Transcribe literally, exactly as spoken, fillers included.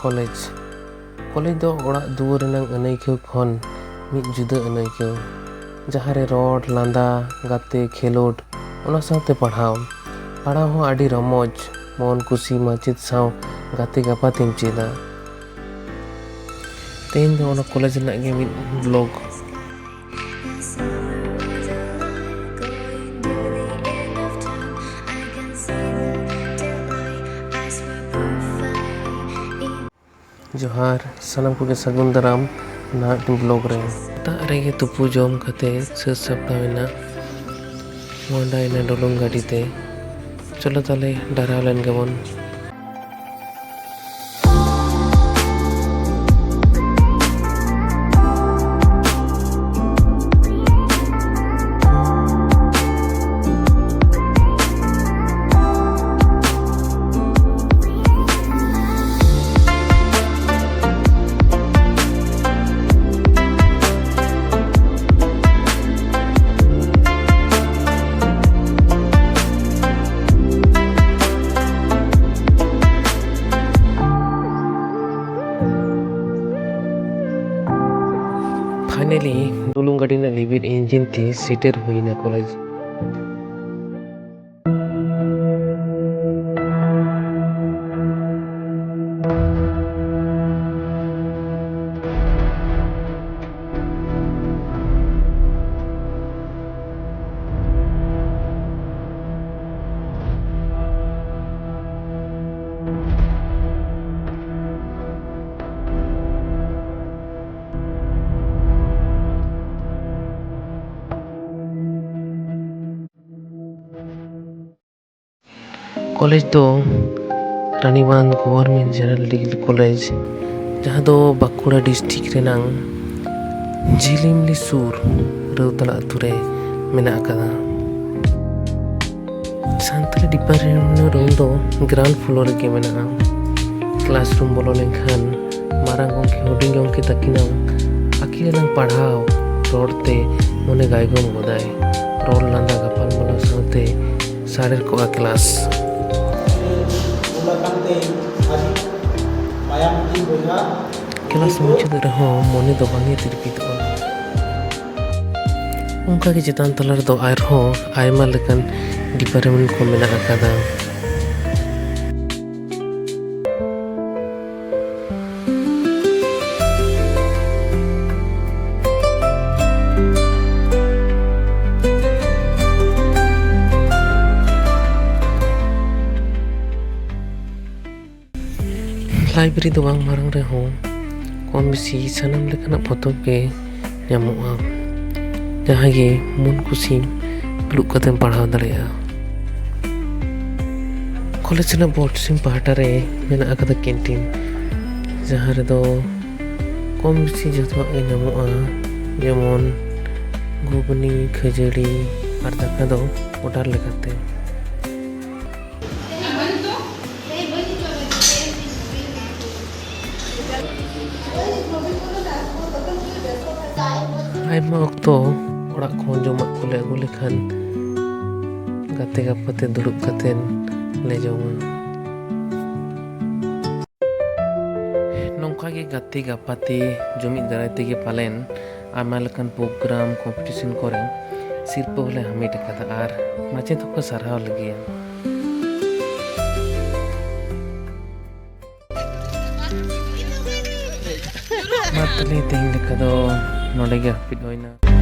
College. College ᱫᱚ ᱚᱲᱟᱜ ᱫᱩᱣᱟᱹᱨ ᱨᱮᱱᱟᱜ ᱟᱹᱱᱟᱹᱭᱠᱟᱹᱣ ᱠᱷᱚᱱ ᱢᱤᱫ ᱡᱩᱫᱟᱹ ᱟᱹᱱᱟᱹᱭᱠᱟᱹᱣ, ᱡᱟᱦᱟᱸ ᱨᱮ ᱨᱚᱲ, ᱞᱟᱸᱫᱟ, ᱜᱟᱛᱮ, ᱠᱷᱮᱞᱳᱰ, ᱚᱱᱟ ᱥᱟᱶᱛᱮ ᱯᱟᱲᱦᱟᱣ᱾ ᱯᱟᱲᱦᱟᱣ ᱦᱚᱸ ᱟᱹᱰᱤ ᱨᱚᱢᱚᱡᱽ, ᱢᱚᱱ ᱠᱩᱥᱤ ᱢᱟᱪᱮᱫ ᱥᱟᱶ ᱜᱟᱛᱮ ᱜᱟᱯᱟᱛᱮᱢ ᱪᱮᱫᱟ᱾ ᱛᱮᱦᱮᱧ ᱫᱚ ᱚᱱᱟ ᱠᱚᱞᱮᱡᱽ ᱨᱮᱱᱟᱜ ᱜᱮ ᱢᱤᱫ ᱵᱞᱚᱜ᱾ ᱡᱚᱦᱟᱨ, ᱥᱟᱱᱟᱢ ᱠᱚᱜᱮ ᱥᱟᱹᱜᱩᱱ ᱫᱟᱨᱟᱢ ᱱᱟᱦᱟᱜ ᱵᱞᱚᱜ ᱨᱮ᱾ ᱥᱮᱛᱟᱜ ᱨᱮᱜᱮ ᱛᱩᱯᱩ ᱡᱚᱢ ᱠᱟᱛᱮ ᱥᱟᱹᱛ ᱥᱟᱯᱲᱟᱣ ᱮᱱᱟ, ᱢᱚᱦᱰᱟᱭᱮᱱᱟ ᱰᱩᱞᱩᱝ ᱜᱟᱹᱰᱤ ᱛᱮ᱾ ᱪᱚᱞᱚ ᱛᱟᱦᱞᱮ ᱰᱟᱨᱦᱟᱣ ᱞᱮᱱ ᱜᱮᱵᱚᱱ᱾ Finally, ᱰᱩᱞᱩᱝ ᱜᱟᱹᱰᱤ ᱨᱮᱱᱟᱜ ᱞᱤᱵᱤᱨ ᱤᱧᱡᱤᱱ ᱛᱮ ᱥᱮᱴᱮᱨ ᱦᱩᱭᱱᱟ ᱠᱚᱞᱮᱡᱽ᱾ ᱠᱚᱞᱮᱡᱽ ᱫᱚ Ranibandh Government General Degree College, ᱡᱟᱦᱟᱸ ᱫᱚ ᱵᱟᱸᱠᱩᱲᱟ district ᱨᱮᱱᱟᱝ ᱡᱷᱤᱞᱤᱢᱤᱞᱤ ᱥᱩᱨ ᱨᱟᱹᱣᱛᱟᱲᱟ ᱟᱹᱛᱩ ᱨᱮ ᱢᱮᱱᱟᱜ ᱟᱠᱟᱫᱟ᱾ ᱥᱟᱱᱛᱟᱲᱤ department room ᱫᱚ ground floor ᱨᱮᱜᱮ ᱢᱮᱱᱟᱜᱼᱟ᱾ Classroom ᱵᱚᱞᱚ ᱞᱮᱱᱠᱷᱟᱱ ᱢᱟᱨᱟᱝ ᱜᱚᱢᱠᱮ ᱦᱩᱰᱤᱧ ᱜᱚᱢᱠᱮ ᱛᱟᱹᱠᱤᱱᱟᱜ ᱟᱹᱠᱤᱱ ᱨᱮᱱᱟᱜ ᱯᱟᱲᱦᱟᱣ, ᱨᱚᱲ ᱛᱮ ᱢᱚᱱᱮ ᱜᱟᱭᱜᱚᱢ ᱜᱚᱫᱟᱭ᱾ ᱨᱚᱲ ᱞᱟᱸᱫᱟ ᱜᱟᱯᱟᱞᱢᱟᱨᱟᱣ ᱥᱟᱶᱛᱮ ᱥᱟᱲᱮᱨ ᱠᱚᱜᱼᱟ class᱾ ᱚᱱᱟ ᱠᱟᱱᱛᱮ ᱟᱹᱰᱤ ᱠᱮᱞᱟᱥ ᱢᱩᱪᱟᱹᱫ ᱨᱮᱦᱚᱸ ᱢᱚᱱᱮ ᱫᱚ ᱵᱟᱝ ᱮ ᱛᱤᱨᱯᱤᱫᱚᱜᱼᱟ᱾ ᱚᱱᱠᱟᱜᱮ ᱪᱮᱛᱟᱱ ᱛᱟᱞᱟ ᱨᱮᱫᱚ ᱟᱨᱦᱚᱸ ᱟᱭᱢᱟ ᱞᱮᱠᱟᱱ ᱰᱤᱯᱟᱨᱴᱢᱮᱱᱴ ᱠᱚ ᱢᱮᱱᱟᱜ ᱟᱠᱟᱫᱟ᱾ ᱞᱟᱭᱵᱨᱮᱨᱤ ᱫᱚ ᱵᱟᱝ ᱢᱟᱨᱟᱝ ᱨᱮᱦᱚᱸ, ᱠᱚᱢ ᱵᱮᱥᱤ ᱥᱟᱱᱟᱢ ᱞᱮᱠᱟᱱᱟᱜ ᱯᱚᱛᱚᱵ ᱜᱮ ᱧᱟᱢᱚᱜᱼᱟ, ᱡᱟᱦᱟᱸᱭ ᱜᱮ ᱢᱚᱱ ᱠᱩᱥᱤ ᱫᱩᱲᱩᱵ ᱠᱟᱛᱮᱢ ᱯᱟᱲᱦᱟᱣ ᱫᱟᱲᱮᱭᱟᱜᱼᱟ᱾ ᱠᱚᱞᱮᱡᱽ ᱨᱮᱱᱟᱜ ᱵᱳᱨᱰ ᱥᱤᱢ ᱯᱟᱦᱴᱟ ᱨᱮ ᱢᱮᱱᱟᱜ ᱟᱠᱟᱫᱟ ᱠᱮᱱᱴᱤᱱ, ᱡᱟᱦᱟᱸ ᱨᱮᱫᱚ ᱠᱚᱢ ᱵᱮᱥᱤ ᱡᱚᱛᱚᱣᱟᱜ ᱜᱮ ᱧᱟᱢᱚᱜᱼᱟ, ᱡᱮᱢᱚᱱ ᱜᱷᱩᱜᱽᱱᱤ, ᱠᱷᱟᱹᱡᱟᱹᱲᱤ ᱟᱨ ᱫᱟᱠᱟ ᱫᱚ ᱚᱰᱟᱨ ᱞᱮᱠᱟᱛᱮ᱾ ᱟᱭᱢᱟ ᱚᱠᱛᱚ ᱚᱲᱟᱜ ᱠᱷᱚᱱ ᱡᱚᱢᱟᱜ ᱠᱚᱞᱮ ᱟᱹᱜᱩ ᱞᱮᱠᱷᱟᱱ ᱜᱟᱛᱮ ᱜᱟᱯᱟᱛᱮ ᱫᱩᱲᱩᱵ ᱠᱟᱛᱮ ᱞᱮ ᱡᱚᱢᱟ᱾ ᱱᱚᱝᱠᱟ ᱜᱮ ᱜᱟᱛᱮ ᱜᱟᱯᱟᱛᱮ ᱡᱩᱢᱤᱫ ᱫᱟᱨᱟᱭ ᱛᱮᱜᱮ ᱯᱟᱞᱮᱱ ᱟᱭᱢᱟ ᱞᱮᱠᱟᱱ ᱯᱨᱳᱜᱨᱟᱢ, ᱠᱚᱢᱯᱤᱴᱤᱥᱚᱱ ᱠᱚᱨᱮ ᱥᱤᱨᱯᱟᱹ ᱦᱚᱸᱞᱮ ᱦᱟᱢᱮᱴ ᱟᱠᱟᱫᱟ ᱟᱨ ᱢᱟᱪᱮᱫ ᱦᱚᱸᱠᱚ ᱥᱟᱨᱦᱟᱣ ᱞᱮᱜᱮᱭᱟ᱾ ᱢᱟ ᱛᱟᱦᱞᱮ ᱛᱮᱦᱮᱧ ᱞᱮᱠᱟ ᱫᱚ ᱱᱚᱰᱮ ᱜᱮ ᱦᱟᱹᱯᱤᱫ ᱦᱩᱭᱱᱟ᱾